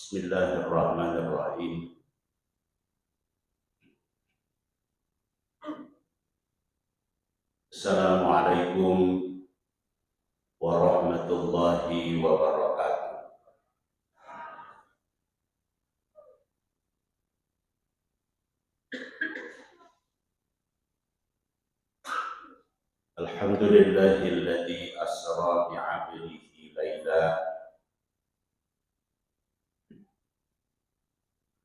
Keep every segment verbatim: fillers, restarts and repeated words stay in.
Bismillahirrahmanirrahim. Assalamualaikum warahmatullahi wabarakatuh. Alhamdulillahilladzi asra bi'abdihi laila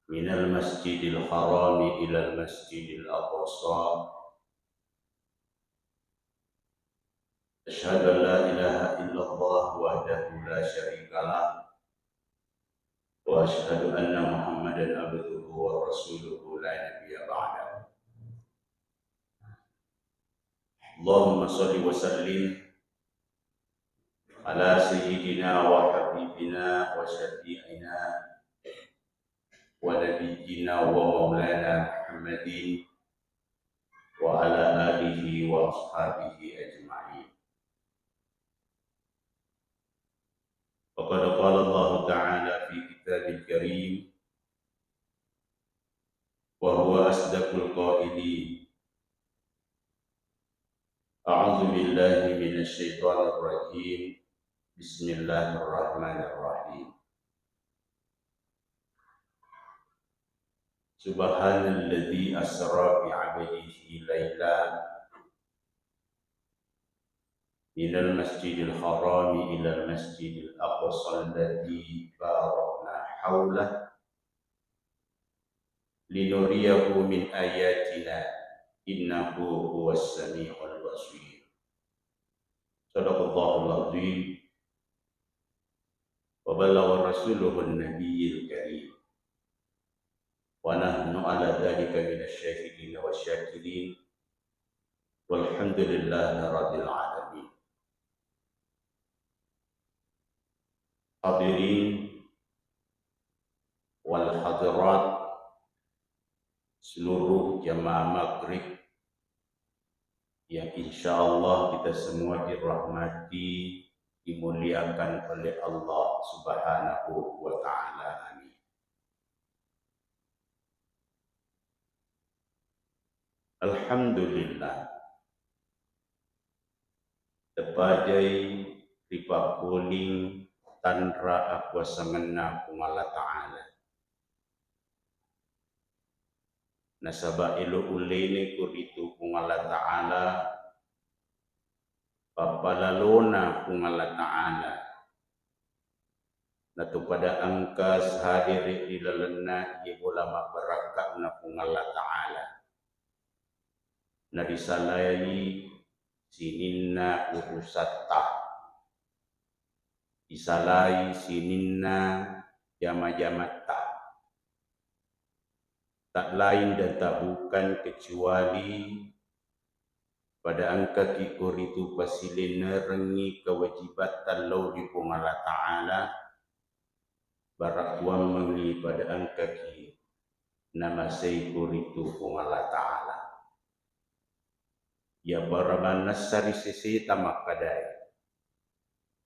minal masjidil harami ilal masjidil aqsa. Asyhadu an la ilaha illallah wahdahu la syarika lah. Wa asyhadu anna Muhammadan abduhu wa rasuluhu la nabiyya ba'dah. Allahumma shalli wa sallim ala sayyidina wa habibina wa syafi'ina wa nabiyyina wa maulana Muhammadin wa ala alihi wa ashabihi ajma'in. Faqad qala Allahu ta'ala fi kitabil karim, wa huwa asdaqul qailin. A'udzu billahi minasy syaithanir rajim. Bismillahirrahmanirrahim. Subhanalladzi asra bi'abdihi laila minal masjidil harami ilal masjidil aqsa alladzi barakna haulah linuriyahu min ayatina innahu huwas samiul basir. Sadaqallahul azim. Wa ballagha rasuluhun nabiyyil karim. Wa nahnu ala dzalika minasy syahidin wasy syakirin. Walhamdulillahi rabbil alamin. Hadirin wal hadirat, seluruh jamaah maghrib yang insya Allah kita semua dirahmati, dimuliakan oleh Allah Subhanahu wa Ta'ala. Amin. Alhamdulillah. Tapajai ripakkuling tanra akuasangenna Puang Allah Ta'ala. Nasaba elo ullene ko ritu Puang Allah Ta'ala, pappalalona Puang Allah Ta'ala. Natu pada engka sadere ri lalenna iye bola mabbarakka'na Puang Allah Ta'ala. Narisalai sininna urusatta. Isalai sininna jama-jamatta. Tak lain dan tak bukan kecuali pada engkaki koritu pasilennerengngi kewajibatta lao ri Puang Allah Ta'ala, barakkuammengngi pada engkaki namasei koritu Puang Allah Ta'ala. Iya para mannessa ri seseta makkedae,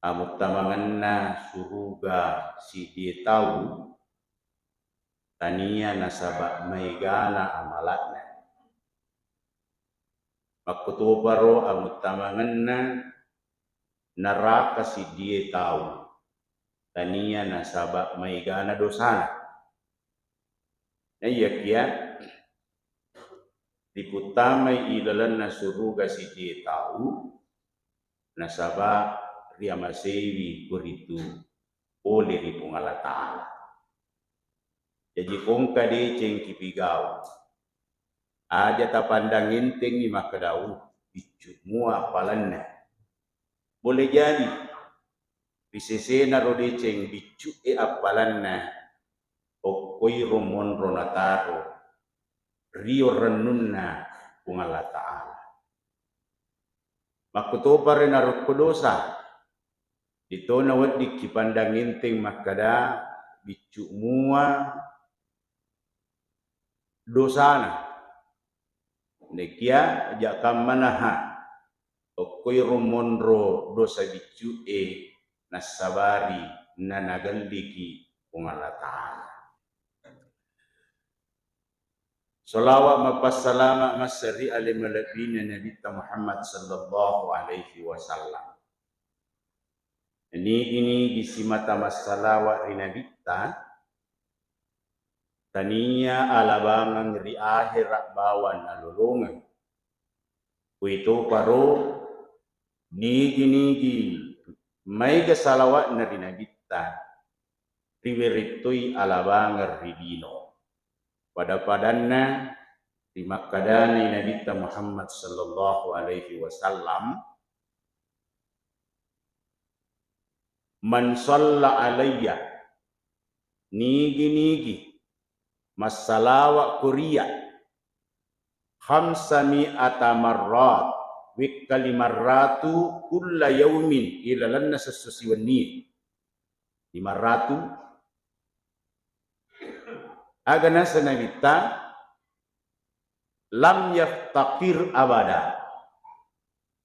amuttamangenna suruga sidie tau tania nasaba maegana amala'na. Makkutoparo amuttamangenna naraka sidie tau tania nasaba maegana dosana. Naiyakia riputtamai ilalenna suruga sidie tau nasaba riamaseiwi koritu pole ri Puang Allah Ta'ala. Jaji ko engka deceng kipigau, aja tapandang entengngi makkeda, "Uh, biccu mua appalanna." Boleh jadi ri sesena ro deceng biccu e appalanna, okkoiro monro nataro rio rennunna Puang Allah Ta'ala. Makkutopare narekko dosa, ditona weddikki pandang enteng makkeda biccu mua dosana. Nekia aja kammanaha okkoiro monro dosa biccu e nassabari nanagelliki Puang Allah Ta'ala. Salawat mappassalama masseri ale malebbina Nabitta Muhammad sallallahu alaihi wasallam. Nigi-nigi simata massalawat ri Nabitta, tania alabangeng ri ahera bawang nalolongeng. Kuitoparo nigi-nigi maega salawatna ri Nabitta, riwerettoi alabangeng ri lino. Pada-padanna rimakkadanai Nabitta Muhammad sallallahu alaihi wasallam, "Man shalla alayya," nigi-nigi massalawa ko ria, "khamsa mi'ata marrat," wekka lima ratu, "kulla yaumin," ilalenna sesso siwenni. Lima ratu. Aga nasa Nabitta, "Lam yaftaqir abada."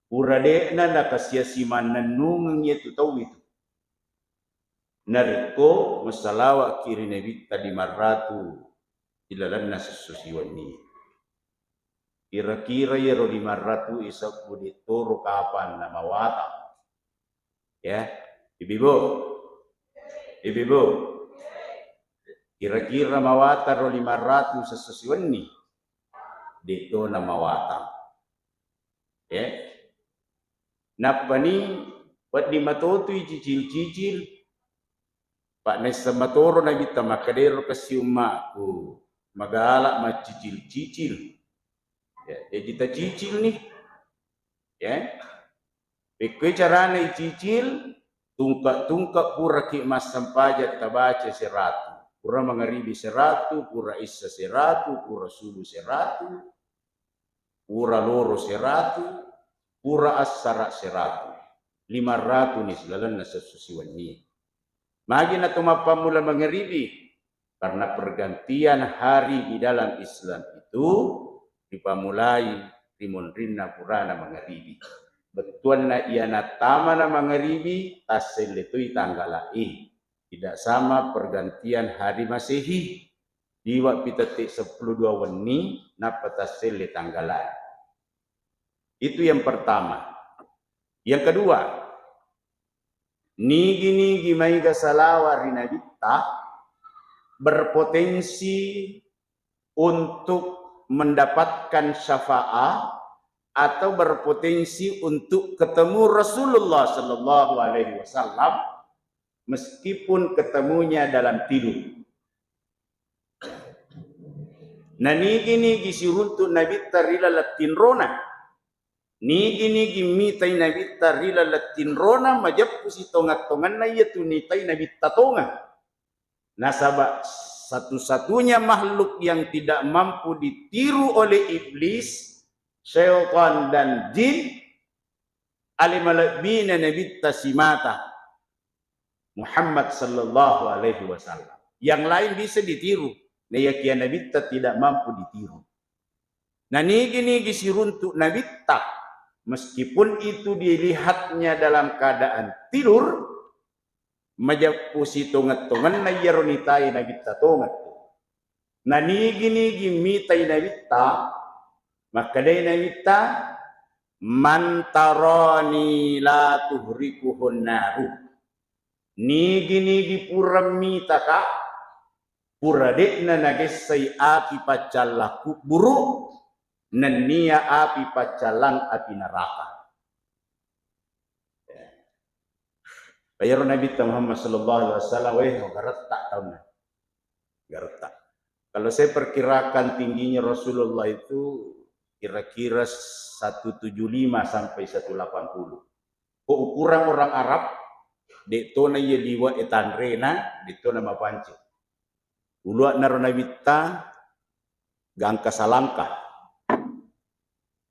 Pura de'na nakasia-sia mannennungeng iyatu tau itu. Narekko massalawa'ki ri Nabitta lima ratu ilalenna sesso siwenni. Kira-kira iyaro lima ratu isebbu de'toro kapang namawatang. Ya, ibu-ibu. Ibu-ibu. Kira-kira mawatang ro lima ratu sesso siwenni? De'to namawatang. Ya. Nappani wedding matotui cicil-cicil. Pa' naisseng matoro Nabitta makkedaro, "Kasi ummaku, magala maccicil-cicil." Ya, jadi tacicil ni. Ya. Pekkoi carana icicil, tungke-tungke puraki massempajang tabaca seratu. Pura mangaribi seratu, pura issa seratu, pura subuh seratu, pura loro seratu, pura assara seratu. Lima ratu ni silalenna sesso siwenni. Magi na to mappammula mangaribi? Karena pergantian hari di dalam Islam itu dipammulai ri munrinna purana mangaribi. Bettuanna iyana tamana mangaribi, tasselle toi tanggala e. Tidak sama pergantian hari Masehi. Liwa pi tette seppulo dua wenni, nappa tasselle tanggala e. Itu yang pertama. Yang kedua, nigi-nigi maega salawa ri Nabitta berpotensi untuk mendapatkan syafaat atau berpotensi untuk ketemu Rasulullah sallallahu alaihi wasallam, meskipun ketemunya dalam tidur. Na nigi-nigi siruntu Nabitta ri laleng tinrona, nigi-nigi mitai Nabitta ri laleng tinrona, majeppu sitongeng-tongenna iyatu nitai Nabitta tongeng. Nasaba satu-satunya makhluk yang tidak mampu ditiru oleh iblis, syaitan, dan jin, ale malebbina Nabitta simata, Muhammad sallallahu alaihi wasallam. Yang lain bisa ditiru, naiyakia Nabitta tidak mampu ditiru. Na nigi-nigi siruntu Nabitta, meskipun itu dilihatnya dalam keadaan tidur, majeppu sitongeng-tongenna iyaro nitai Nabitta tongeng. Na nigi-nigi mitai Nabitta, makkedai Nabitta, "Man tarani la tuhrikuhun naru." Nigi-nigi pura mitaka, pura de'na nagessai api paccallang kubburu, nennia api paccallang api neraka. Iyaro Nabitta Muhammad sallallahu alaihi wasallam, weh, garetta taunna. Garetta. Kalau saya perkirakan tingginya Rasulullah itu kira-kira satu tujuh lima sampai satu delapan puluh. Ko ukuran orang Arab, de'tona iya liwe' e tanrena, de'tona mapancing. Ulua'na ro Nabitta gangka salangka.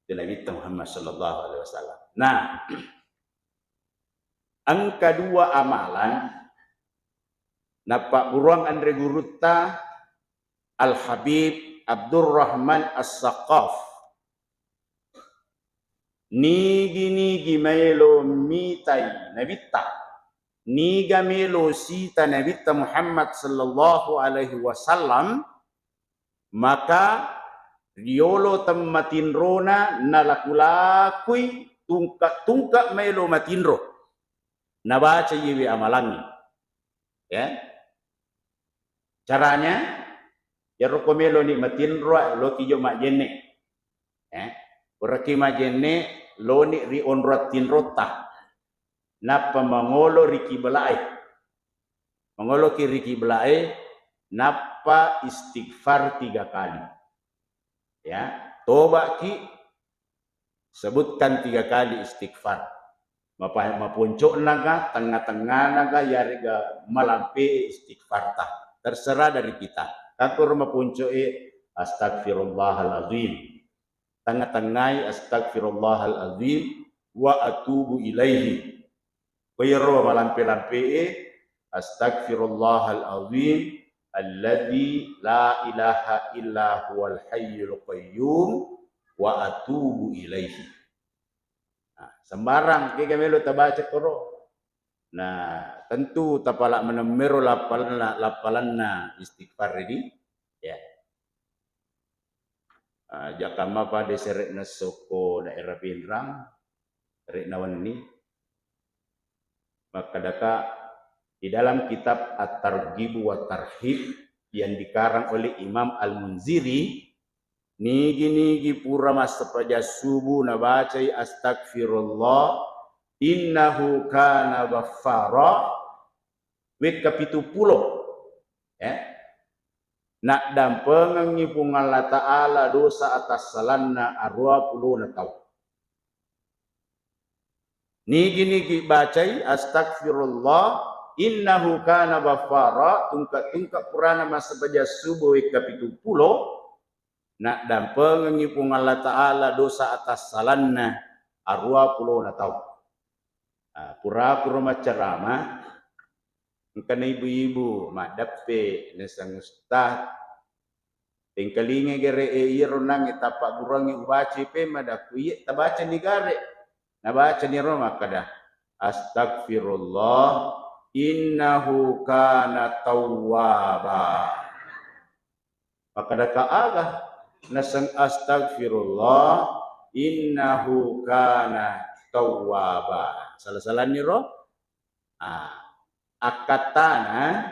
Itu Nabitta Muhammad sallallahu alaihi wasallam. Nah, engka dua amalan nappabburuang anre gurutta Al-Habib Abdurrahman As-Saqqaf. Nigi-nigi maelo mitai Nabitta, niga melo sita Nabitta Muhammad sallallahu alaihi wasallam, maka riolo temmatinrona nalaku-lakui tungka-tungka melo matinro. Nabaca iyewe amalangnge. Ya. Caranya, iyaro ko meloni matinro, loki jo majjenne. Eh, puraki majjenne, loni ri onrong tinrotta. Nappa mangolo ri kiblae. Mangoloki ri kiblae, nappa istighfar tiga kali. Ya, tobaki, sebutkan tiga kali istighfar. Mapa-, maponco'naga, tengnga-tengnganaga, yarega malampe istighfarta. Terserah dari kita. Kakkoro maponco'e, astagfirullahalazim. Tengnga-tengngai, astagfirullahalazim wa atubu ilaihi. Ko iyaro malampe-lampe'e, astagfirullahalazim alladzi la ilaha illa huwal hayyul qayyum wa atubu ilaihi. Nah, sembarang kega melo tabaca koro. Nah, tentu tapala menemmero lappalanna, lappalanna istighfar ini. Ya. Ah, jakamma pada sere'na soko daerah Pinrang, sere'na wenni. Makkedaka, di dalam kitab At-Targhib wa Tarhib yang dikarang oleh Imam Al-Munziri, nigi-nigi pura massempajang subuh nabacai astagfirullah, innahu kana ghaffara, wekka pitu pulo. Ya. Naddampengengngi Puang Allah Ta'ala dosa atassalanna aruwa pulona tau. Nigi-nigi bacai, astagfirullah, innahu kana ghaffara, tungka-tungka purana massempajang subuh wekka pitu pulo, naddampengengngi Puang Allah Ta'ala dosa atassalanna aruwa pulona tau. Ah, pura-pura maccarama, engkana ibu-ibu, maddeppe, naseng ustaz, tengkalinga gare e iyaro nangnge tapagguruangnge ubaca pe madakku iye tabacani gare. Nabacani ro makkada, astagfirullah, innahu kana tawwaba. Makkadaka aga? Naseng, astagfirullah, innahu kana tawwaba. Sala-salanni ro? Ah, akkattana,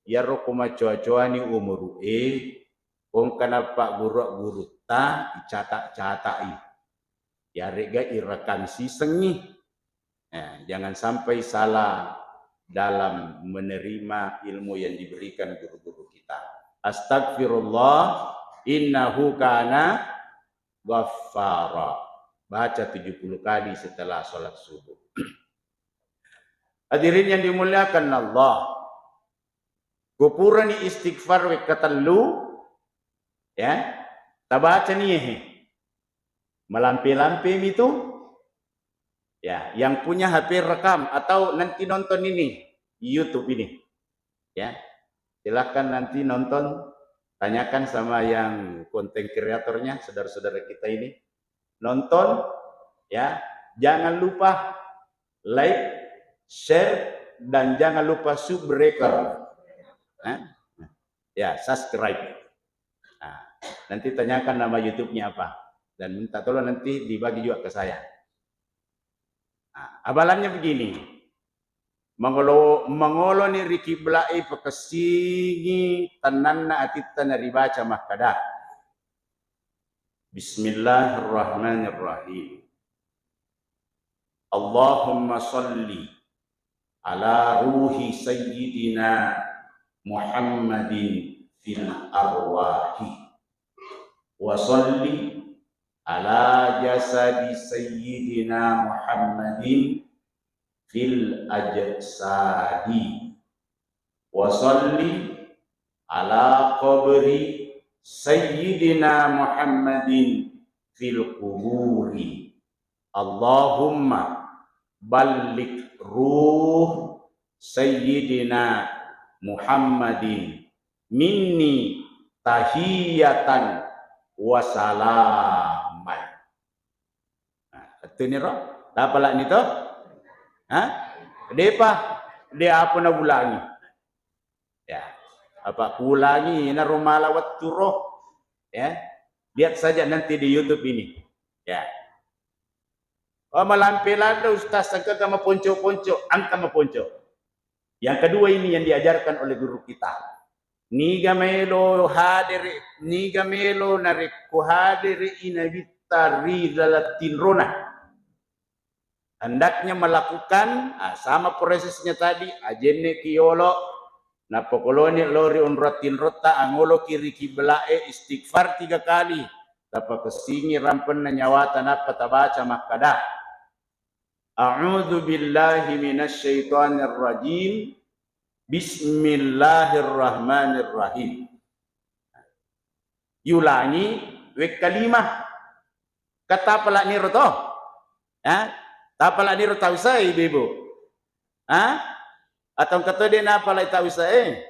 iyaro ko macoa-coani umuru'e, ko engkana pagguru-gurutta, icata-catai. Yarega irekang sisengngi. Eh, jangan sampai salah dalam menerima ilmu yang diberikan guru-guru kita. Astagfirullah, innahu kana ghaffara. Baca tujuh puluh kali setelah sholat subuh. Hadirin yang dimuliakan Allah, kupurani istighfar wekka tellu, ya, tabacani ehe. Malampe-lampemi tu, ya, yang punya H P rekam atau nanti nonton ini, YouTube ini. Ya, silahkan nanti nonton, tanyakan sama yang konten kreatornya, saudara-saudara kita ini. Nonton, ya, jangan lupa like, share, dan jangan lupa subscribe. Eh? Ya, subscribe. Nah, nanti tanyakan nama YouTube-nya apa. Dan minta tolong nanti dibagi juga ke saya. Nah, amalannya begini. Mangolo-, mangoloni ri kiblae pakessingi tennanna atitta naribaca makkada, Bismillahirrahmanirrahim. Allahumma salli ala ruhi sayyidina Muhammadin fil arwahi. Wa salli ala jasadi sayyidina Muhammadin fil ajsadi. Wa salli ala qabri sayyidina Muhammadin fil quburi. Allahumma balligh ruh sayyidina Muhammadin minni tahiyatan wa salaman. Nah, teniro, tapalani to? Ha? Depa. de apa na ulangi. Ya. Apa ulangi na romala watturo. Ya. Lihat saja nanti di YouTube ini. Ya. Oh, malampe ladde Ustaz, engka maponco-ponco, engka maponco. Yang kedua ini yang diajarkan oleh guru kita. Niga melo hadere, niga melo narekko hadere i Nabitta ri laleng tinrona. Hendaknya melakukan, ah, sama prosesnya tadi, ajenne ki yolo, nappa koloni lo ri onrong tinrotta, angolo ki ri kiblae, istighfar tiga kali, tapakessingi rampenna nyawata, nappa tabaca makkada, "A'udzu billahi minasyaitonir rajim. Bismillahirrahmanirrahim." Yulangi wekka lima. Katapala niro to? Ha? Tapala niro tau sae, Ibu-ibu? Ha? Atau engka to de napala tau sae?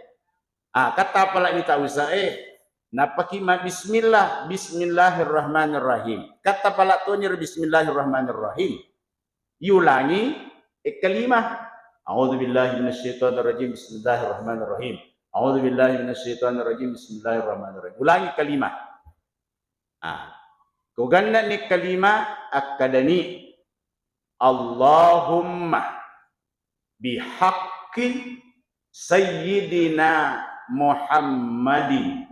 Ah, katapala ni tau sae. Napaki ma bismillah, bismillahirrahmanirrahim. Katapala to niro bismillahirrahmanirrahim. Yulangi e kalima. A'udzu billahi minasyaitonir rajim. Bismillahirrahmanirrahim. A'udzu billahi minasyaitonir rajim. Bismillahirrahmanirrahim. Ulangi kalima. Ah. Ko ganna ni kalima, akkadani, "Allahumma bihaqqi sayyidina Muhammadin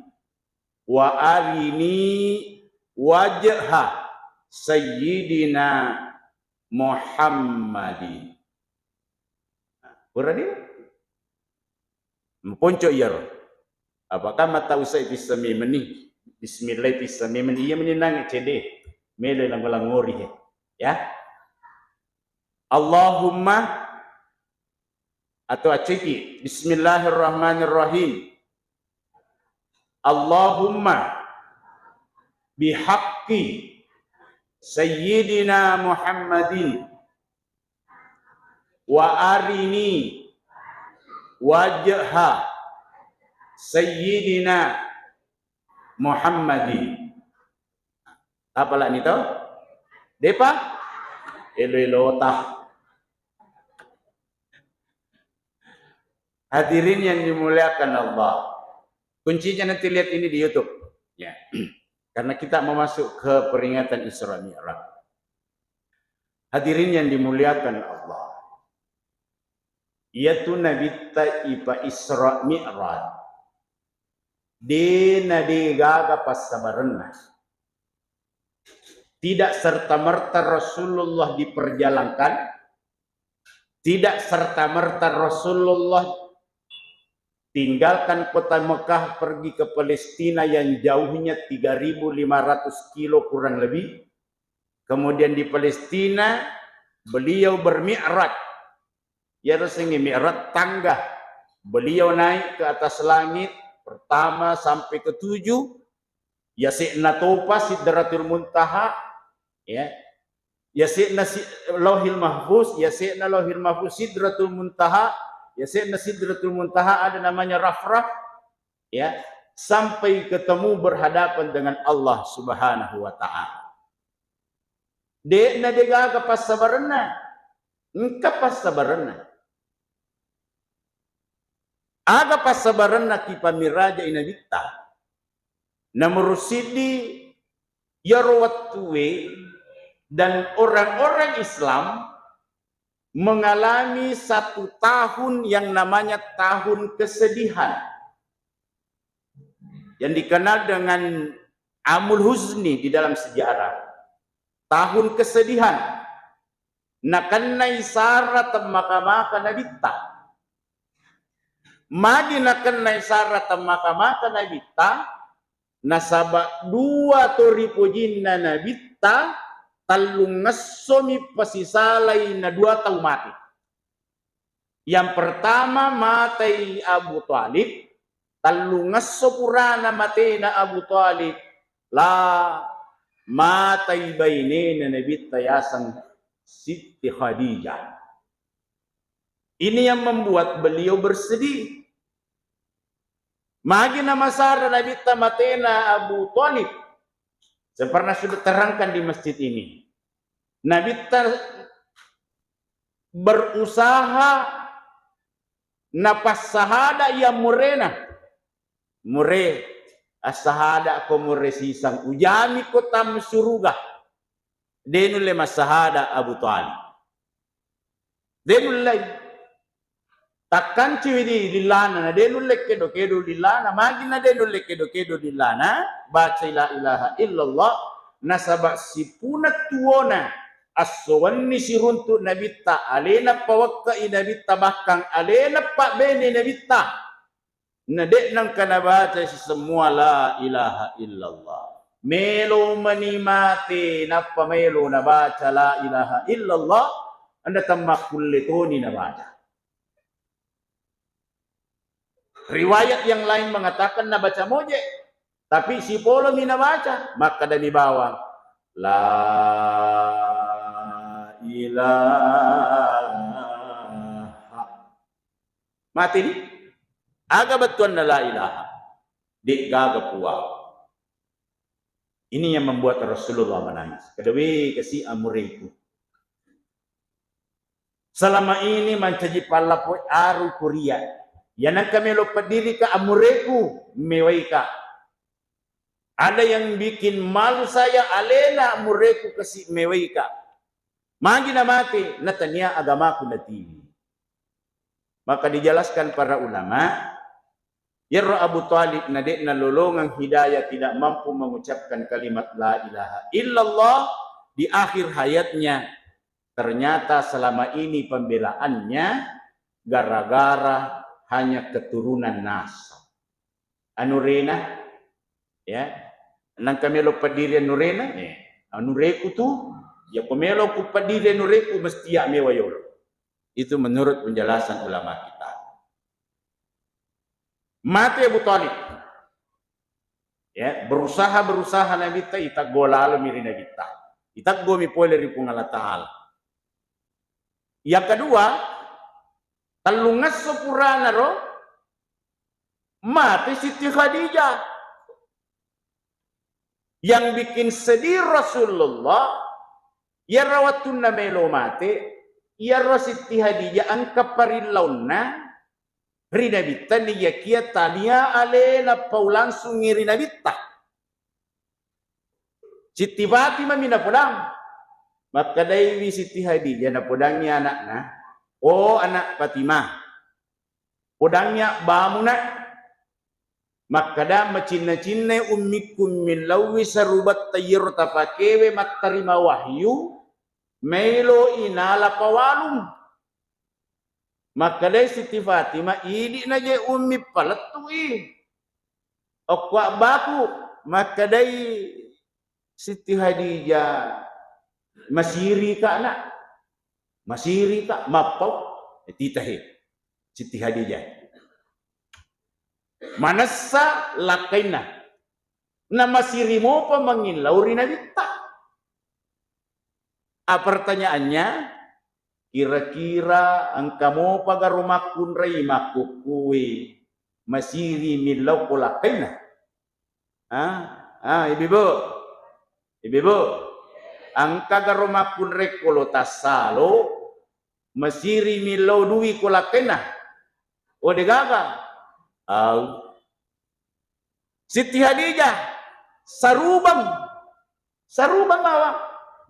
wa arini wajha sayyidina Muhammadin." Pura dia? Maponco iyaro. Apakah mata usai pissa memeni? Bismillah pissa memeni. Iya meni nang cede. Melo lango-langori he. Ya. Allahumma atau aciki. Bismillahirrahmanirrahim. Allahumma bihaqqi sayyidina Muhammadin wa arini wajha sayyidina Muhammadin. Apa lani to? Depa? Elo-elota. Hadirin yang dimuliakan Allah, kuncinya nanti lihat ini di YouTube, ya. Karena kita mau masuk ke peringatan Isra Mi'raj. Hadirin yang dimuliakan Allah, iyatu Nabitta ipa Isra Mi'raj, de na de gaga passabarenna. Tidak serta-merta Rasulullah diperjalankan, tidak serta-merta Rasulullah tinggalkan kota Mekah pergi ke Palestina yang jauhnya tiga ribu lima ratus kilo kurang lebih. Kemudian di Palestina beliau bermi'raj. Iyaro sengnge mi'raj tangga. Beliau naik ke atas langit pertama sampai ke tujuh, yase'na topa Sidratul Muntaha, ya. Yase'na si-, Lauhil Mahfuz, yase'na Lauhil Mahfuz, Sidratul Muntaha, yase'na Sidratul Muntaha ada namanya Rafraf, ya, sampai ketemu berhadapan dengan Allah Subhanahu wa Ta'ala. De'na degaga passabarenna, engka passabarenna. Aga passabarenna ki pamiraja i Nabitta? Nomor siddi, iyaro wettue dan orang-orang Islam mengalami satu tahun yang namanya tahun kesedihan, yang dikenal dengan Amul Huzni di dalam sejarah. Tahun kesedihan. Nakennai sara temmaka-maka Nabitta. Magi nakennai sara temmaka-maka Nabitta? Nasaba dua to ripojinna Nabitta, tellungessomi pasisalai na dua tau mate. Yang pertama, matei Abu Thalib, tellungesso purana matena Abu Thalib, la, matei bainena Nabitta yaseng Siti Khadijah. Ini yang membuat beliau bersedih. Magi namasara Nabitta matena Abu Thalib? Saya pernah sudah terangkan di masjid ini. Nabitta berusaha Napassahada iya murena. Mure, assahada ko mure sisang, ujami ko tam suruga. De nulle massahada Abu Thalib. De nulle. Takkanciwi di lillana, na de nulle kedo-kedo lillana, magi na de nulle kedo-kedo lillana, bacai la ilaha illallah, nasaba sipuna tuona, esso wenni siruntu nabitta, alena pawekkai nabitta, bahkan alena pabbene nabitta. Na de nengka nabaca si semua la ilaha illallah. Melo mani mate nappa melo nabaca la ilaha illallah, anda tammakkulle toni nabaca. Riwayat yang lain mengatakan nabaca moje, tapi sipolomi nabaca, makkadami bawang, la ilaha. Mate ni? Aga bettuanna la ilaha? De'gaga puang. Ini yang membuat Rasulullah menangis. Kedawe kasi amureku. Selama ini mancaji pallapo aru kuria. Yanangka melo pediri ka amureku mewaika. Ada yang bikin malu saya, alena amureku kasi mewaika. Magi na mate, natania agamaku natiwi. Maka dijelaskan para ulama, iyaro Abu Thalib na de'na lolongang hidayah, tidak mampu mengucapkan kalimat la ilaha illallah di akhir hayatnya. Ternyata selama ini pembelaannya gara-gara hanya keturunan nasab. Anurena, ya, nangka melo pediri anurena, eh, anureku tu, ya ko melo ku pediri anureku mesti ya mewa yolo. Itu menurut penjelasan ulama kita. Mate Abu Thalib. Ya, berusaha-berusaha Nabitta, iteggo lalomi ri Nabitta. Iteggomi pole ri Puang Allah Ta'ala. Yang kedua, tellungesso purana ro, mate Siti Khadijah. Yang bikin sedih Rasulullah, iyaro wettunna melo mate, iyaro Siti Khadijah engka parillaunna ri Nabitta, niyakia tania alena pau langsungi ri Nabitta. Siti Fatimah mi napodang. Makkedaiwi Siti Khadijah, napodangi anakna, "Oh, anak Fatimah, podangi abbamu, Nak." Makkeda, "Macinna-cinnai ummikku millauwi sarubetta iyaro tapakewe mattarima wahyu, maeloi nala pawalung." Makkedai Siti Fatimah, "Idi'na je ummi palettu'i okko abbaku." Makkedai Siti Khadijah, "Masirika, Nak. Masirika, mappau." Eh, titahe Siti Khadijah. Manessa lakkainna. Namasiri mopa mangillau ri Nabitta. Ah, pertanyaannya, kira-kira engka mopa garo makkunrai makkukkue masiri millau ko lakkainna? Ah, ah, ibu-ibu. Ibu-ibu. Engka garo makkunrai ko lo tassalo masiri millau dui ko lakkainna? Oh, degaga. Au. Siti Khadijah sarubang, sarubang bawang.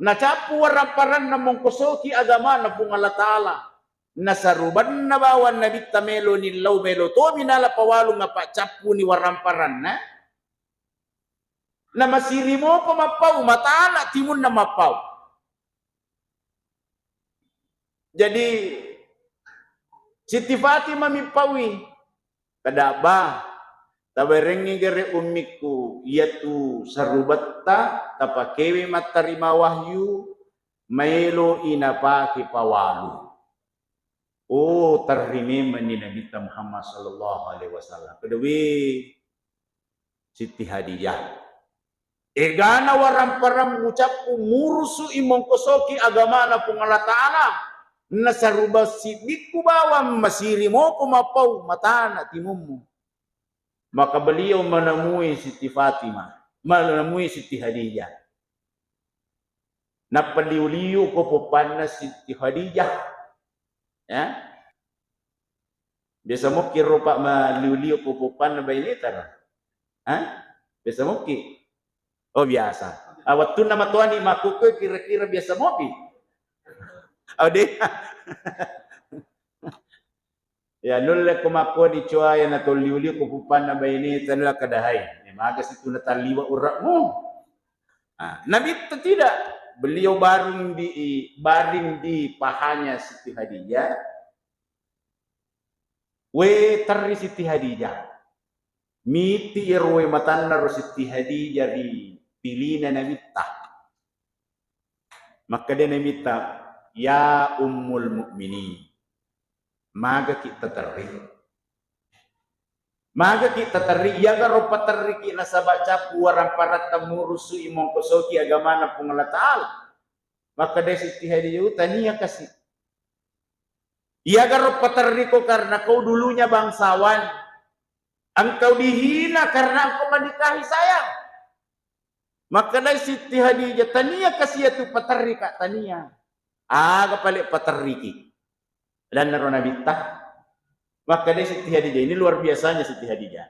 Nacappu warang-paranna mongkosoki agamana Puang Allah Ta'ala. Nasarubanna bawang Nabitta melo nillau, melo tomi nala pawalung, apa cappuni warang-paranna. Namasiri mopa mappau, matana timunna mappau. Jadi, Siti Fatimah mi paui, "Kada, Abba, taberengngi gare ummikku, iyatu sarubetta tapakewe mattarima wahyu, maelo inapake pawalu." Oh, tarrimemmenni Nabitta Muhammad sallallahu alaihi wasallam. Kedawe Siti Khadijah. Egana warang-parang mucappu murusu'i mongkosoki agamana Puang Allah Ta'ala. Nasaruba siddikku bawang masiri mopo mapau matana timummu. Maka beliau menemui Siti Fatimah, menemui Siti Khadijah. Nappa liu-liu ko poppanna Siti Khadijah. Ya. Biasa mokki ro, Pak, maliu-liu ko poppanna baineta ro? Hah? Biasa mokki? Oh, biasa. Ah, wettunna matoani makkukkoe kira-kira biasa mopi? Oh, de'. Ya, nulle ko makkoni coa iya na tolliu-liu ko poppanna baineta, nulle kada hai. Eh, maga situ natalliwa ure'mu. Ah, Nabitta tidak. Beliau baring di, baring di pahanya Siti Khadijah. We terri Siti Khadijah. Miti ero we matanna ro Siti Khadijah ri pilina Nabitta. Makkeda Nabitta, "Ya Ummul Mukminin, magaki taterri? Magaki taterri? Iyagaro paterriki nasaba cappu waramparatta murusui mongkosoki agamana Puang Allah Ta'ala?" Makkeda Siti Khadijah, "Tania kasi. Iyagaro paterriko karena kau dulunya bangsawan. Engkau dihina karena engkau menikahi saya." Makkedai Siti Khadijah, "Tania kasi iyatu paterrika, tania. Aga pale paterriki?" Lannaro Nabitta. Makkedai Siti Khadijah, ini luar biasanya Siti Khadijah.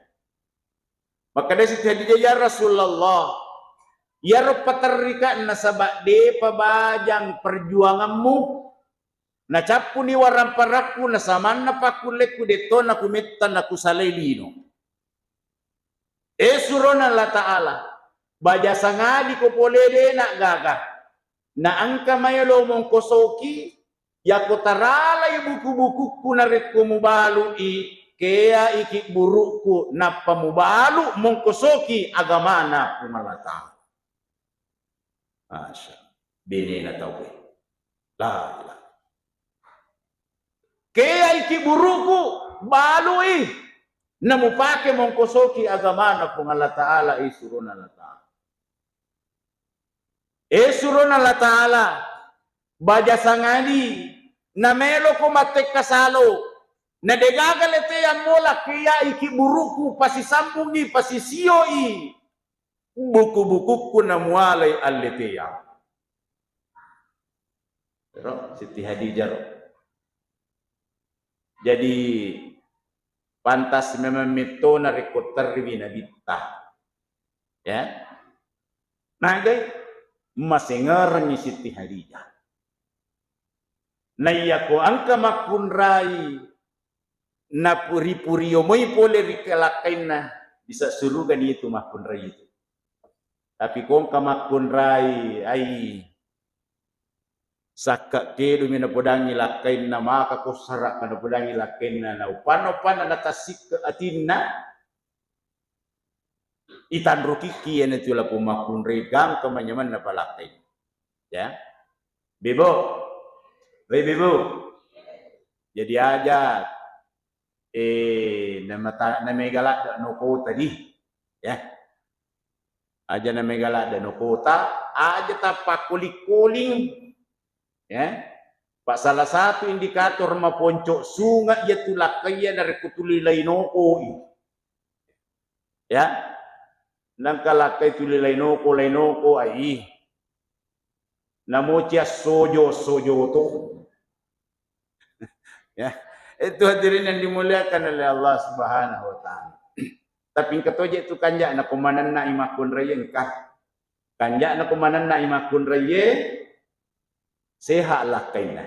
Makkedai Siti Khadijah, "Ya Rasulullah, iyaro paterrika nasaba de'pa bajang perjuanganmu. Nacappuni waramparakku, nasamanna pakkullekku, de'to nakumetta nakusalai lino." Eh, surona Allah Ta'ala, baja sangadiko pole de'na gaga. Na engka maelo mongkosoki, yako taralai buku-bukukku narekko mubalu'i, keaiki burukku, nappa mubalu mongkosoki agamana Puang Allah Ta'ala. Masya Allah. Benena tauwe. La ilaha. Keaiki burukku, balu'i. Namupake mongkosoki agamana Puang Allah Ta'ala, eh, surona Allah Ta'ala. Eh, surona Allah Ta'ala, baja sangadi, nameloko mattekka salo, na degaga leteang mola keaiki burukku, pasisambungi, pasisioi buku-bukukku namualai alleteang. Ro, Siti Hadijah ro. Jadi, pantas memang metto narekko terriwi Nabitta. Ya. Nagai masengerengngi Siti Hadijah. Naiyako engka makkunrai napuri-purio moi pole ri lakkainna, bisa suruga ni itu makkunrai itu. Tapi ko engka makkunrai, ai, sakka kedumi napodangi lakkainna, maka kossara ka napodangi lakkainna, na upanna-upanna natassikke atinna, itanrukikki iyanatu lapong makkunrai gangka manyamanna palakkai. Ya. Bebo. Wei, Bebo. Jadi aja, eh, namata-, namega ladde nokota di. Ya. Aja namega ladde nokota, aja tapakkoling-koling. Ya. Pak, salah satu indikator maponco sunga iyatu lakkaiya narekko tuli lainokoi. Ya. Nangka lakkai tuli lainoko, lainoko, ai. Namoci assojo, assojo to. Ya. Itu hadirin yang dimuliakan oleh Allah Subhanahu wa Ta'ala. Tapi engka toje tu kanja'na ko manenna'i makkunraiye engka. Kanja'na ko manenna'i makkunraiye, sehat lakkainna.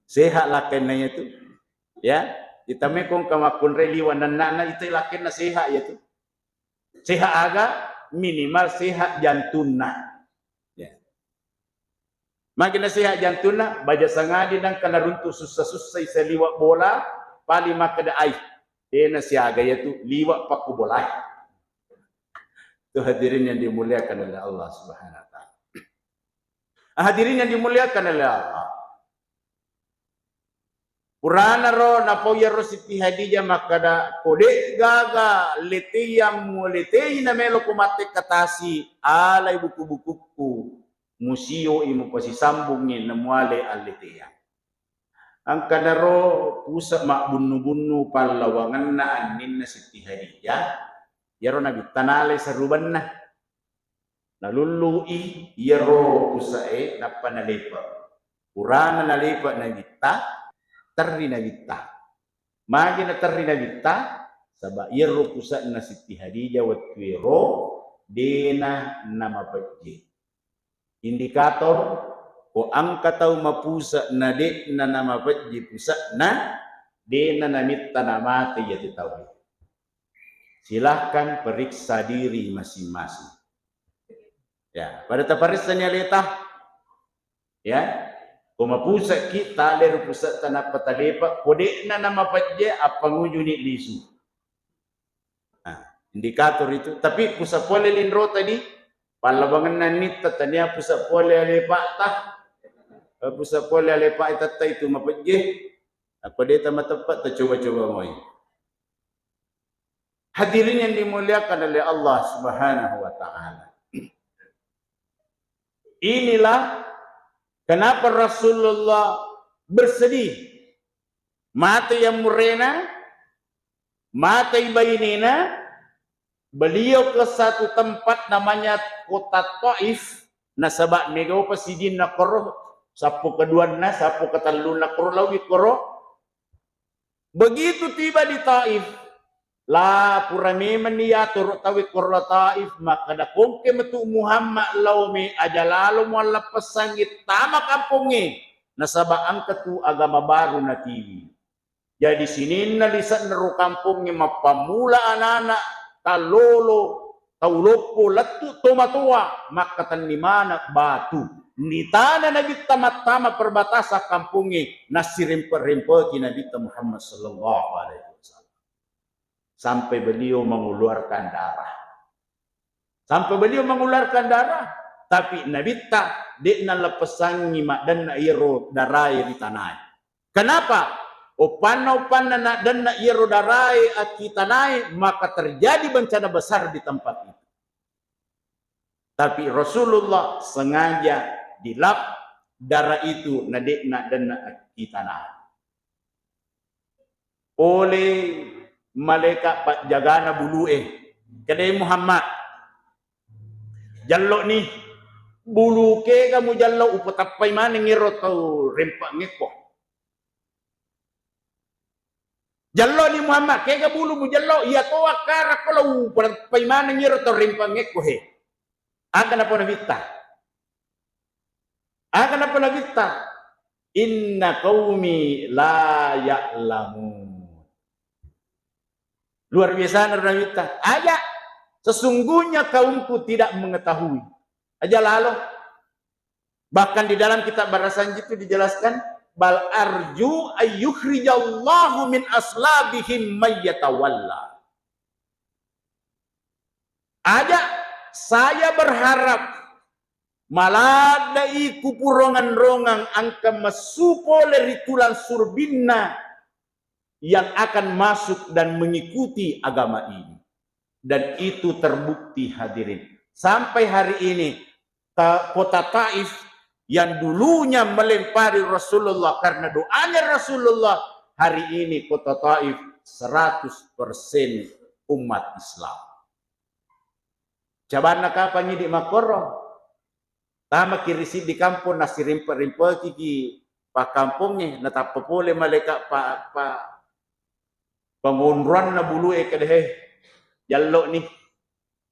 Sehat lakkainna itu. Ya, itamai ko engka makkunrai liwa nenna'na itu lakkainna sehat ya tu. Sehat aga, minimal sehat jantunna. Ya. Makin sehat jantunna, baja sangadi nangka naruntu sussa-sussai saliwa bola, paling makkeda ai, dena siaga ya tu liwa pakku bolai. Itu hadirin yang dimuliakan oleh Allah Subhanahu wa Ta'ala. Hadirin yang dimuliakan oleh Allah. Purana ro, napau iyaro Siti Hadijah makkada, ko de gaga leteiammu letei namelo ko mattekka tasi, alai buku-bukukku, musioi mupasisambungngi namuale alleteang. Angkanaro pusat mabbunnu-bunnu pallawangenna anninna Siti Hadijah, iyaro Nabitta nalai sarubanna. Nalullu'i iyaro pusae nappa nalepe. Purana nalepe Nabitta, terri Nabitta. Magi naterri Nabitta? Saba iyaro pusa'na Sitti Hadijah wettuero dena namapejje. Indikator, ko engka tau mapuse na de'na namapejje pusa'na, dena namitta namate iyatu tau. Silahkan periksa diri masing-masing. Ya, pada taparessani aleta. Ya, ko mapuseki, tale ri pusetta nappa talepa, ko de'na namapejje, appangujuni lisu. Nah, indikator itu. Tapi pusat pole linrota di pallawangenna nitta, tania pusat pole alepa'ta, eh, pusat pole alepa itatta itu mapejje. Apa de' tamateppa, tacoba-coba moi. Hadirin yang dimuliakan oleh Allah Subhanahu wa Ta'ala. Inilah kenapa Rasulullah bersedih. Mate yang murena, mate bainena, beliau ke satu tempat namanya kota Taif, nasaba megaopa sidinna koro, sappo keduanna, sappo ketellunna koro, lawi koro. Begitu tiba di Taif, la pura memenni yatoro tauwe koro Taif, makkeda, "Kongke metu Muhammad lao me, aja lalo mualleppessangngi tama kampongnge, nasaba engka tu agama baru natiwi." Jadi sininna lise'na ro kampongnge mappammula anana, tallolo, tau loppo, lettu tomatoa, makkatenni maneng batu. Nitana Nabitta mattama perbatasan kampongnge, nassirempe-rempeki Nabitta Muhammad sallallahu alaihi wasallam. Sampai beliau mengeluarkan darah. Sampai beliau mengeluarkan darah, tapi Nabitta de'na leppesangngi maddenna iyaro darae ri tanae. Kenapa? Oppanna-oppanna naddenna iyaro darae akki tanae, maka terjadi bencana besar di tempat itu. Tapi Rasulullah sengaja dilap darah itu, nade'na denna akki tanae. Pole malaika pajjagana bulue, kedai Muhammad, "Jallo ni, bulu kega mujallo upatappai maneng ero tau rempangekko." "Jallo ni Muhammad, kega bulu mujallo, iya to akkarakko lo upatappai maneng ero tau rempangekko he." Aga napona Nabitta? Aga napona Nabitta? "Inna qaumi la ya'lamun." Luar biasa Nabitta. Aja, sesungguhnya kaumku tidak mengetahui. Aja lalo. Bahkan di dalam kitab Barasanji itu dijelaskan, "Bal arju ayyukhrijallahu min aslabihim mayyatawalla." Aja, saya berharap maladde'i kupurongang-rongang engka messu pole ri tulang surbinna yang akan masuk dan mengikuti agama ini. Dan itu terbukti, hadirin. Sampai hari ini, ta-, kota Taif yang dulunya melempari Rasulullah karena doanya Rasulullah, hari ini kota Taif seratus persen umat Islam. Cabanna kapang idi makkoro? Tamaki ri siddi kampong, nassirimpe-rimpekiki pakkampongnge, natappa pole malaika pa, pa, pangonroanna bulue, kede, "He, jallo ni.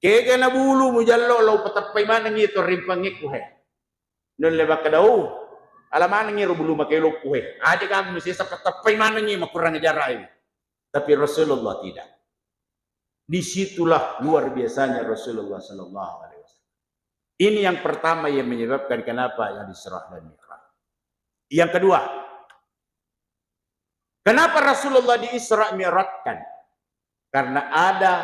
Kega na bulu mujallo, lo patappai manengi to rimpangekku he." Nulle makkeda, "Oh, ala manengi ro bulu makelokku he. Aja kamu sesa patappai manengi makurang ajarai." Tapi Rasulullah tidak. Disitulah luar biasanya Rasulullah sallallahu alaihi wasallam. Ini yang pertama yang menyebabkan kenapa yang Isra dan Mi'raj. Yang kedua, kenapa Rasulullah di Isra Mi'rajkan? Karena ada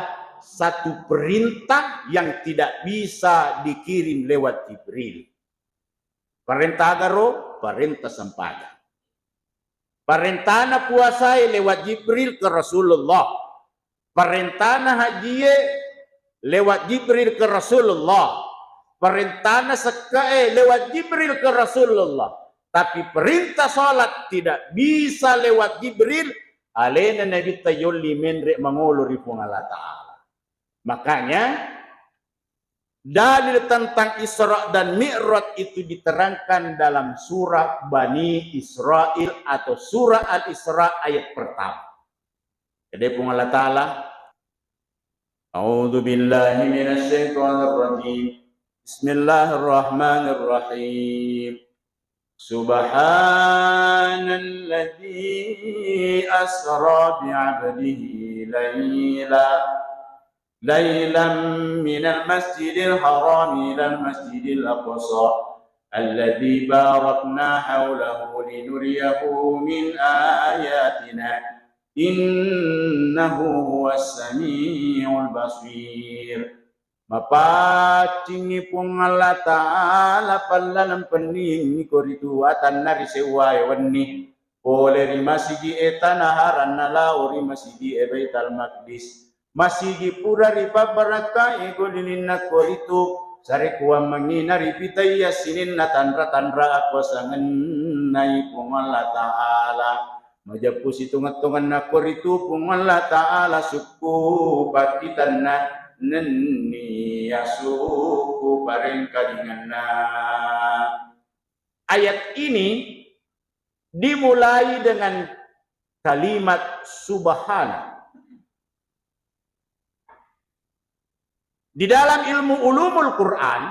satu perintah yang tidak bisa dikirim lewat Jibril. Parenta agaro, parenta sempaga. Parentana puasae lewat Jibril ke Rasulullah. Parentana hajie lewat Jibril ke Rasulullah. Parentana sekke'e lewat Jibril ke Rasulullah. Tapi perintah salat tidak bisa lewat Jibril, alena Nabitta yolli menre mangolo ri Puang Allah Ta'ala. Makanya, dalil tentang Isra dan Mi'raj itu diterangkan dalam surah Bani Israil atau surah Al-Isra ayat pertama. Jadi Puang Allah Ta'ala, أعوذ بالله من الشيطان الرجيم. بسم الله الرحمن الرحيم. سبحان الذي أسرى بعبده ليلا، ليلا من المسجد الحرام إلى المسجد الأقصى الذي باركنا حوله لنريه من آياتنا إنه هو السميع البصير. Mapaccingngi Puang Allah Ta'ala pallaleng penningngi koritu atanna ri sewwae wenni, pole ri masigi'e Tanah Haram nalao ri masigi'e Baitul Maqdis. Masigi pura ripabbarakkai golininna koritu, sarekuammengngi naripitaiya sininna tanra-tanra akuasangennai Puang Allah Ta'ala. Majeppu sitongeng-tongenna koritu Puang Allah Ta'ala sukku pakkitanna nenniya sukku parengkalingenna. Ayat ini dimulai dengan kalimat subhana. Di dalam ilmu ulumul Quran,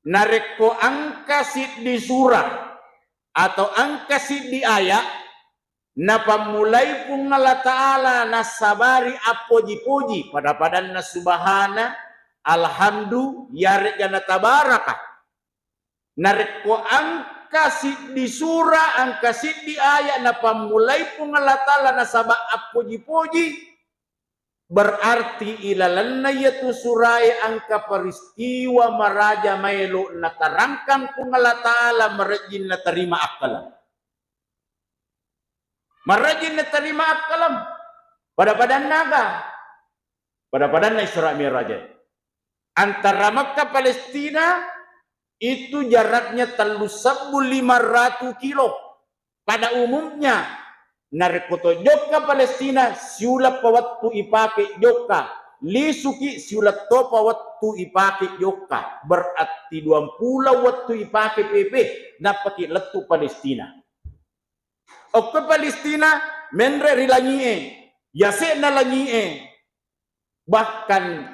narekko engka siddi surah atau engka siddi ayat napammulai Puang Allah Ta'ala nassabari appoji-poji, pada-padanna subhana, alhamdu, yaregga na tabaraka. Narekko engka siddi sura, engka siddi aya napammulai Puang Allah Ta'ala nasaba appoji-poji, berarti ilalenna iyatu surae engka peristiwa maraja maelo natarangkang Puang Allah Ta'ala marejjing natarima akkaleng. Marejjing natarima akkaleng. Pada-padanna aga? Pada-padanna Isra Mi'raj. Antara Mekka Palestina itu jaraknya tellu sebbu lima ratu kilo. Pada umumnya, narekko to jokka Palestina, siuleng pa wettu ipake jokka, lisuki siuleng topa wettu ipake jokka. Berarti duampulo wettu ipake pepe, nappaki lettu Palestina. Okko Palestina, menre ri langi'e, yase'na langi'e, bahkan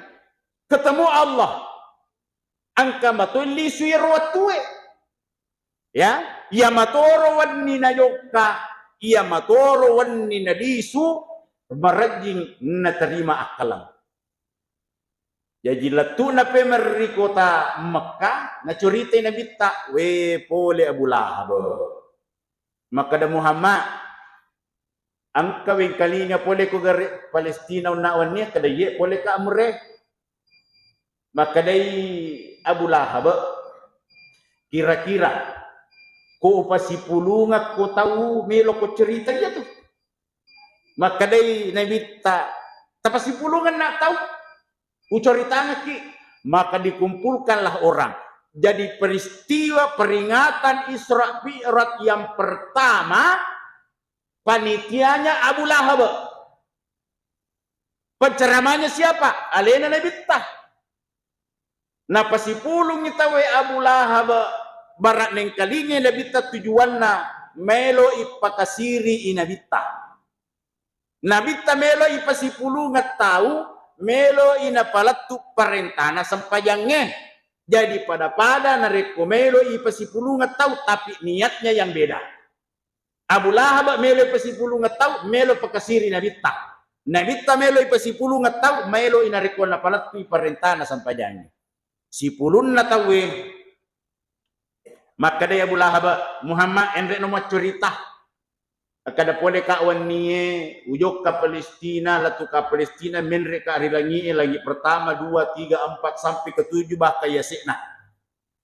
ketemu Allah, engka matoi lisu iyaro wettue. Ya, iya matoro wenni najokka, iya matoro wenni nalisu, marejjing natarima akkaleng. Jaji lettu'na pemeng ri kota Mekka, nacuritai Nabitta, we pole Abu Lahab. Makkeda Muhammad, engka wengkalinga pole ko gare Palestina onna wenni, akkeda iye pole ka amure. Makkedai Abu Lahab, kira-kira ko upasipulungekko tau melo ko cerita iyatu? Makkedai Nabitta, tapasipulungenna tau ucaritangekki, maka dikumpulkanlah orang. Jadi peristiwa peringatan Isra Mi'raj yang pertama, panitianya Abu Lahab. Penceramahnya siapa? Alena Nabitta. Napasipulungngi tauwe Abu Lahab, bara nengkalingai Nabitta tujuanna melo ipakasiri i Nabitta. Nabitta melo ipasipulungeng tau, melo i napalettu parentana sempajangnge. Jadi pada-pada narekko melo ipasipulungeng tau, tapi niatnya yang beda. Abu Lahab melo ipasipulungeng tau, melo pakasiri Nabitta. Nabitta melo ipasipulungeng tau, melo i narekko napalettui parentana sempajangnge. Sipulunna tauwe, makkedai Abu Lahab, Muhammad, enrekno maccurita. Akkeda pole ka wennie, ujokka Palestina, latuka Palestina, menre ka ri langie, langi pertama, dua, tiga, empat, sampai ketujuh, bahkan yase'na.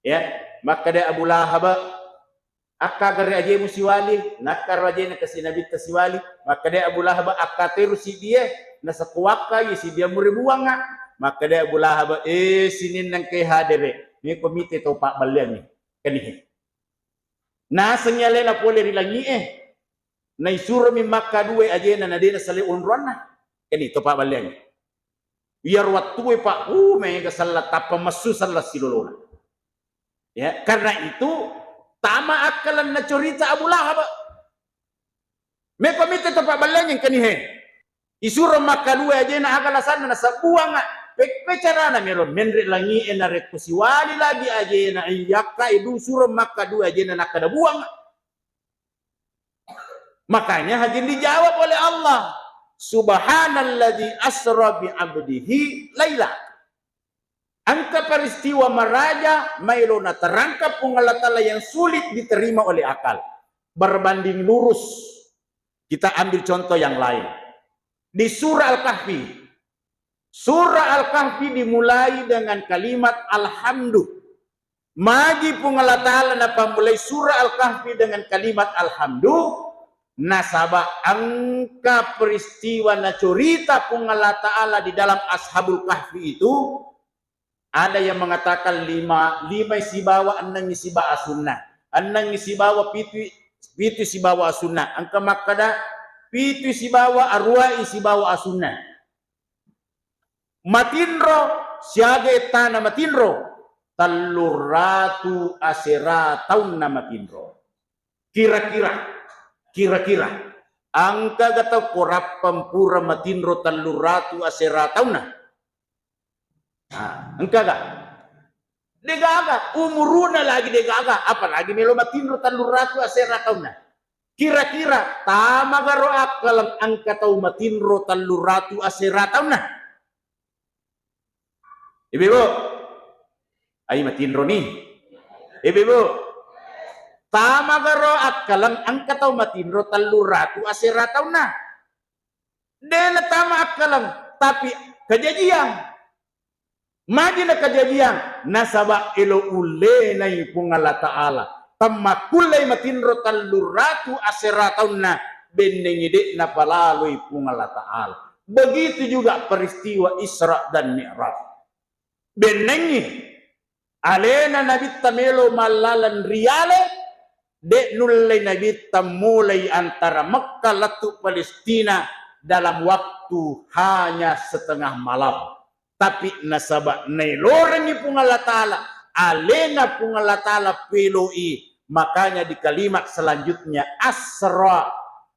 Ya, makkeda Abu Lahab, "Akkagare ajemu siwali?" Nakkaro ajena kasi Nabitta siwali. Makkeda Abu Lahab, "Akkateru siddie, nasakkuwakkai siddie mure buangnga." Makkeda Abu Lahab, "Eh, sininna engkai hadere, meko mite tau pabballeangngi." Kanihe. Nasengngi alena pole ri langie. Naisuromi makkaduwe ajena, na de nasale onroanna. Kani to pabballeangngi. Iyaro wattue, Pak, uh, mega selleng, tappa messu selleng silolona. Ya, karena itu, tama akkalenna corita Abu Lahab. Meko mite to pabballeangngi, kanihe. Isuro makkaduai ajena, aga alasanna? Nasabbuanga. Peppe carana melo menre langi'e narekko siwali lagi ajena, iyakka idu suro makkaduai ajena nakkeda buanga. Makanya hajin dijawab oleh Allah, "Subhanalladzi asra bi abdihi laila." Engka peristiwa maraja maelo naterangkan Puang Allah Ta'ala yang sulit diterima oleh akal. Berbanding lurus. Kita ambil contoh yang lain. Di surah Al-Kahfi. Surah Al-Kahfi dimulai dengan kalimat alhamdu. Magi Puang Allah Ta'ala napammulai surah Al-Kahfi dengan kalimat alhamdu, nasaba engka peristiwa nacorita Puang Allah Ta'ala di dalam Ashabul Kahfi itu, ada yang mengatakan lima, lima sibawa enneng sibawa asunna, enneng sibawa pitu, pitu sibawa asunna, engka makkada pitu sibawa aruai sibawa asunna. Matinro siaga ettana matinro, telluratu asera taunna matinro. Kira-kira, kira-kira, engkaga tau ko rappang pura matinro telluratu asera taunna? Nah, engkaga? Degaga, umuruna lagi degaga, apalagi melo matinro telluratu asera taunna. Kira-kira tamagaro akkaleng engka tau matinro telluratu asera taunna? Ibu-ibu, ai matinro ni. Ibu-ibu, tamagaro akkaleng engka tau matinro telluratu asera taunna? De natama akkaleng, tapi kejadian. Magi na kejadian, nasaba elo ullenai Puang Allah Ta'ala. Temmakkullei matinro telluratu asera taunna, bennengi de napalaloi Puang Allah Ta'ala. Begitu juga peristiwa Isra dan Mi'raj. Bennengi alena Nabitta melo mallaleng riale, de nullei Nabitta mulai antara Mekka lettu Palestina dalam waktu hanya setengah malam. Tapi nasaba nailorengngi Puang Allah Ta'ala, alena Puang Allah Ta'ala peloi, makanya di kalimat selanjutnya asra,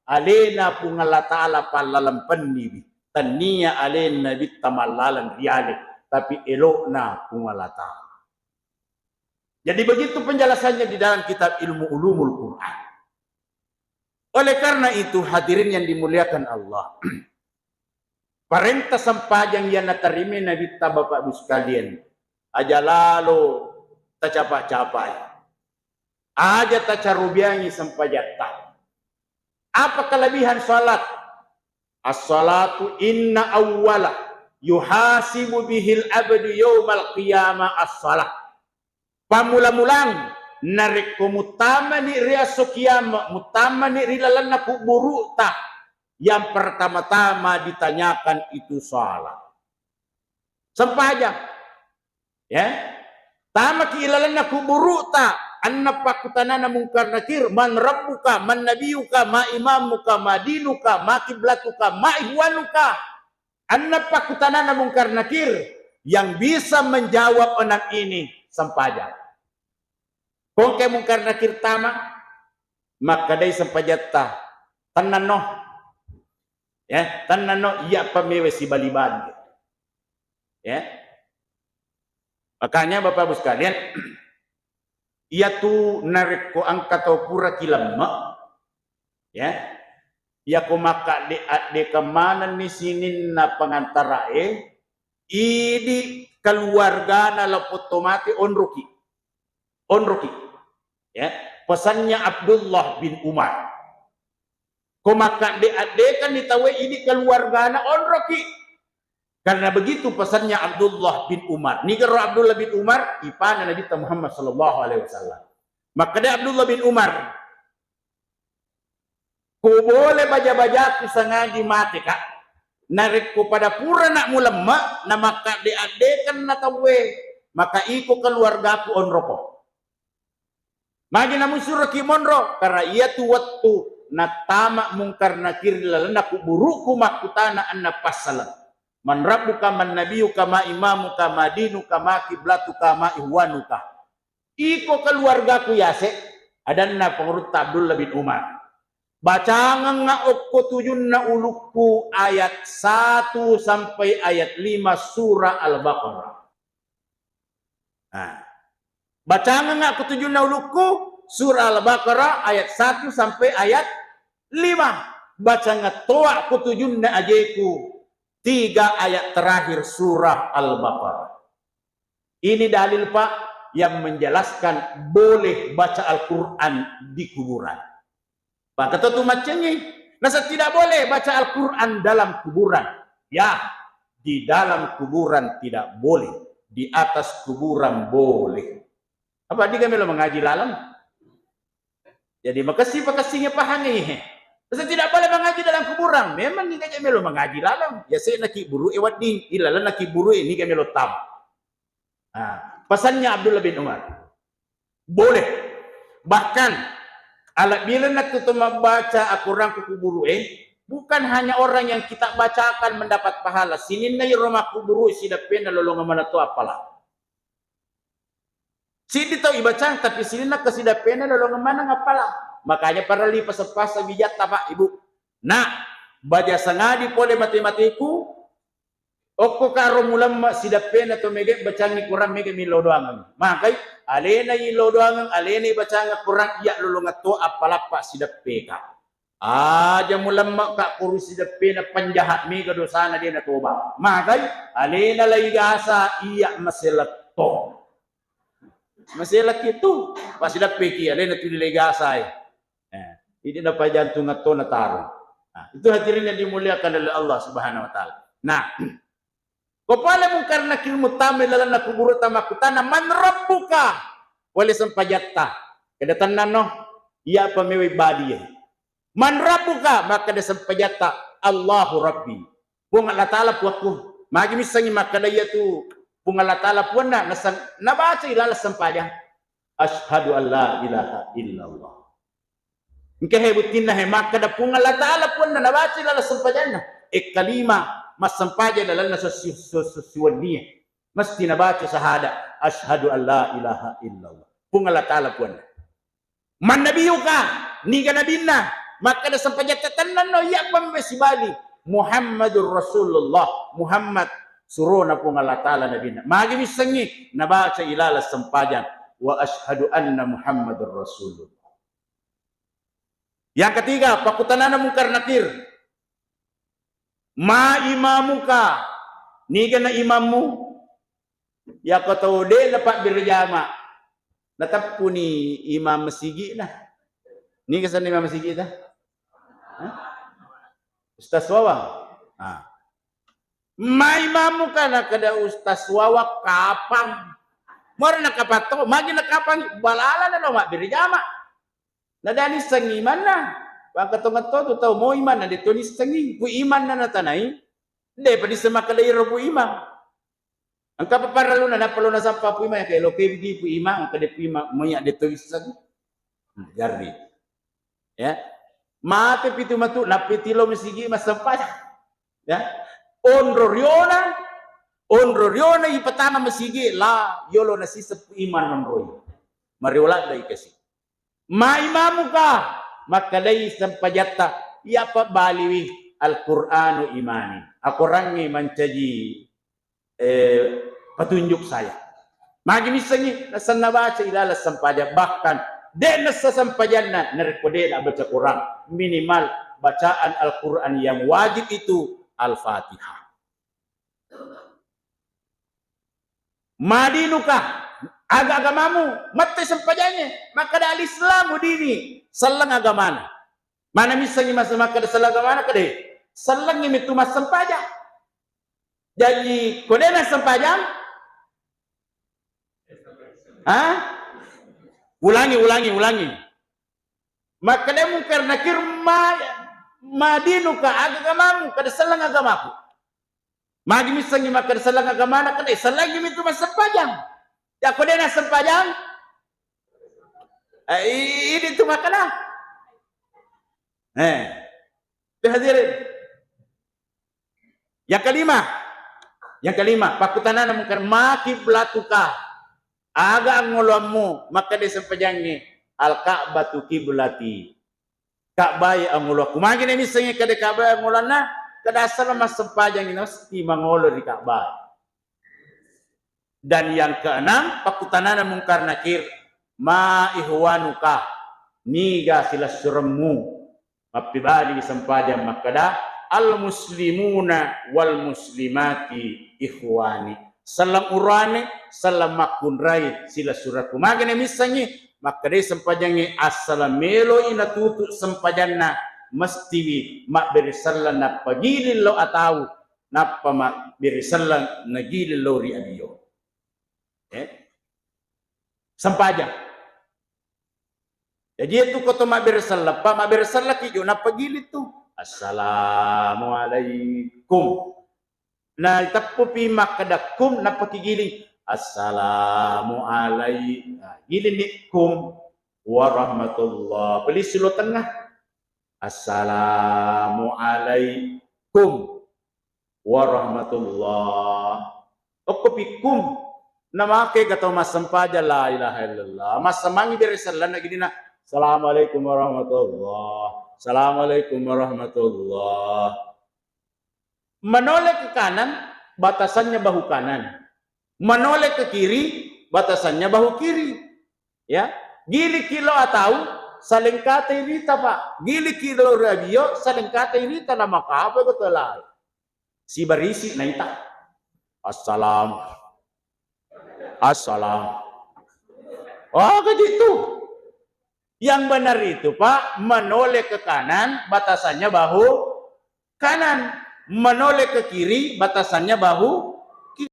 alena Puang Allah Ta'ala pallalempenniwi. Tennia alena Nabitta mallaleng riale, tapi elokna Puang Allah Ta'ala. Jadi begitu penjelasannya di dalam kitab Ilmu Ulumul Quran. Oleh karena itu, hadirin yang dimuliakan Allah, parenta sempajang yang natarima Nabitta, Bapak Ibu sekalian, aja lalo tacapa-capai, aja tacarubiangi sempajatta. Apa kelebihan salat? As-salatu inna awwala yuhasibu bihil abdu yaumal qiyamah as-salah. Pammula-mulang, narekko muttamani ri esso kiamat, muttamani ri lalenna kuburu'ta, yang pertama-tama ditanyakan itu salat. Sempajang. Ya. Tamaki ilalenna kuburu'ta, anna pakkutanana Mungkar Nakir, "Man rabbuka, man nabiyuka, ma imamuka, ma dinuka, ma kiblatuka, ma ikhwanuka." Anna pakkutanana Mungkar Nakir, yang bisa menjawab enam ini sempajang. Kongke Mungkar Nakir tama, makkedai sempajatta, "Tennanno." Ya, tennanno, iya pamewe sibali-bali. Ya. Makanya Bapak Ibu sekalian, iyatu narekko engka tau pura kilemme, ya, iyako makkadde-addekeng manenni sininna pengantarae, idi keluargana lapotto mate onroki. Onroki. Ya, pesannya Abdullah bin Umar. Ko makkadde-addekanni tauwe, idi keluargana onroki. Karena begitu pesannya Abdullah bin Umar. Nigaro Abdullah bin Umar, ipana Nabitta Muhammad sallallahu alaihi wasallam. Makkeda Abdullah bin Umar, "Ko bole baja-bajaku sangadi mateka, narekko pada purana mulemme, na makkadde-addekenna tauwe, maka iko keluargaku onroko." Magi namusuroki monro? Karena iyatu wettu nattama Mungkar Nakir ri lalenna kuburuku makkutana anna passaleng, "Man rabbuka, man nabiyuka, ma imamuka, ma dinuka, ma kiblatuka, ma ihwanuka." "Iko keluargaku yase?" adanna pengurutta Abdullah bin Umar. Bacangengnga okko tujunna ulukku ayat satu sampai ayat lima surah Al-Baqarah. Nah, bacangengnga okko tujunna ulukku surah Al-Baqarah ayat satu sampai ayat lima. Bacangengnga toa okko tujunna ajeku tiga ayat terakhir surah Al-Baqarah. Ini dalil, Pak, yang menjelaskan boleh baca Al-Quran di kuburan. Pak, ketua tu maccengi, nasa tidak boleh baca Al-Quran dalam kuburan. Ya, di dalam kuburan tidak boleh, di atas kuburan boleh. Apa dia melo mengaji lalang? Jadi makessing pakessingnge pahangngi. Nasa tidak boleh mengaji dalam kuburan. Memang niga je melo mengaji lalang. Ya, sena ki buru e wedding, ilalenna ki buru e niga melo tama. Nah, pesannya Abdullah bin Umar. Boleh. Bahkan, alebbirenna tu to mabbaca Al-Quran ku kuburu e, bukan hanya orang yang kita bacakan mendapat pahala. Sininna iro makkuburu e sidappena lolongeng maneng to appala. Siddi tau ibacang, tapi sininna kasidappena lolongeng maneng appala. Makanya parellu ipaseng-paseng wijatta, Pak, Ibu. Nah, baja sangadi pole mate-mateku, okko karo mulemme sidappena to mega bacangi Quran mega millau doangeng. Magai, alena illau doangeng, alena ibacangeng Quran, iya lolongeng to appalappa sidappeka. Aja mulemme'ka kuru sideppena penjahat mega dosana de natoba. Magai, alena lai gasa iya maseletto. Maselekki tu, pasideppeki alena tu dilai gasai. Eh, ini napa jantung atto nataro. Nah, itu hadirin yang dimuliakan oleh Allah Subhanahu wa Ta'ala. Nah, ko pale Mungkar Nakir muttama ilalenna kuburu tamakkutana, "Man rabbuka?" Pole sempajatta. Kada tennanno, iya pa mewai badie. "Man rabbuka?" Makkeda sempajatta, "Allahu Rabbi." Puang Allah Ta'ala puakku. Magi missengi makkeda iya tu Puang Allah Ta'ala puanna, naseng-, nabaca ilaleng sempajang. "Asyhadu an la ilaha illallah." Engka he buttinna he makkeda Puang Allah Ta'ala puanna nabaca ilaleng sempajanna. E kalima massempajang ilalenna sessi-, se-, se-, siwennie. Mesti nabaca sahada, "Asyhadu an la ilaha illallah." Puang Allah Ta'ala puanna. "Man nabiyuka?" Niga nabinna? Makkeda sempajatta, "Tennanno, iya pambe sibali. Muhammadur Rasulullah." Muhammad surona Puang Allah Ta'ala nabinna. Magi missengi nabaca ilaleng sempajang, "Wa asyhadu anna Muhammadur Rasulullah." Yang ketiga, pakkutanana Mungkar Nakir. "Ma imamuka?" Niga na imammu? Yako tau de' napabbere jama, nateppuni imam masigi'na. Niga senna imam masigi'ta? Hah? Ustaz Wawa. Ah. "Ma imamuka?" Nakkeda Ustaz Wawa, "Kapang." Muara nakapang to, magi nakapang, balala nalo mabbere jama. Nada nissengi imanna. Pangkatongetto tu tau mo imanna, de' to nissengi. Ku imanna natanai, de' pa nisseng makkeda iro ku imang. Engka pa parelluna, nappa lo nasappa Pu Imang, ya, kae lo ke bigi Pu Imang, engka de' Pu Imang, moya de' to wisseng. Hmm, garri. Ya. Mate pitu matu, nappi tilo masigi massempajang. Ya. Onro riona, onro riona ipatama masigi la yolo nasiseng Pu Imang nonroi. Mario ladde' ikasi. "Ma imamuka?" Makkedai sempajatta, "Iya pabbaliwi, Al-Qur'anu imami. Akorangnge mancaji, eh, petunjuk saya." Magi missengi, nasenna baca ilaleng sempajang. Bahkan, de' nessa sempajanna, narekko de' nabaca Qur'an. Minimal, bacaan Al-Qur'an yang wajib itu Al-Fatihah. "Ma dinuka?" Aga agamamu? Mette sempajangnge. Makkeda, "Al-Islamu dini." Selleng agamana. Mana missengi masa makkeda selleng agamana, kede? Sellengngi mitu massempajang. Jaji, ko de' nassempajang? Ha? Ulangi, ulangi, ulangi. Makkeda Mungkar Nakir, "Ma, ma dinuka?" Aga agamamu? Kada selleng agamaku. Magi missengi makkeda selleng agamana, kede sellengngi mitu massempajang. Yakko de' nassempajang, eh, i-, i-, idi tu makkeda. Eh, hadirin. Yang kelima, yang kelima, pakkutanana Mungkar, "Ma kiblatuka?" Aga angoloammu? Makkeda sempajangnge, "Al-Ka'batu kiblati." Ka'bae angolo. Kumagene missengngi kada Ka'bae angolonna, kada assaleng massempajang mesti mangolo ri Ka'bae. Dan yang keenam, pakkutanana Mungkar Nakir, "Ma ikhwanuka, niga silessuremmu?" Mappibali sempajang makkeda, "Al muslimuna wal muslimati ikhwani." Selleng urane, selleng makkunrai silessurekku. Magane missengngi, makkedai sempajangnge, assaleng meloi natutu sempajanna, mestiwi mabbere selleng nappa giling lao atau, nappa mabbere selleng nagiling lao ri abio. Eh? Sempajang. Jaji itu ko to mabbere selleng, Pak, mabbere selleng ki jo, nappa giling tu. Assalamualaikum. Na teppupi makkeda kum, nappa ki giling. Assalamualaikum. Nah, giling ni kum warahmatullah. Pelissi lo tengah. Assalamualaikum warahmatullah. Okko pikkum. Namake ga tau massempajang la ilaha illallah. Massamangi bere sellenna gini na. Assalamualaikum warahmatullah. Assalamualaikum warahmatullah. Menoleh ke kanan, batasannya bahu kanan. Menoleh ke kiri, batasannya bahu kiri. Ya, gili kilo atau salengkatai rita, Pak. Gili kilo radio, salengkatai rita, nama kape ko tolai. Si barisi naita. Assalam. Assalam. Oh, begitu. Yang benar itu, Pak, menoleh ke kanan, batasannya bahu kanan. Menoleh ke kiri, batasannya bahu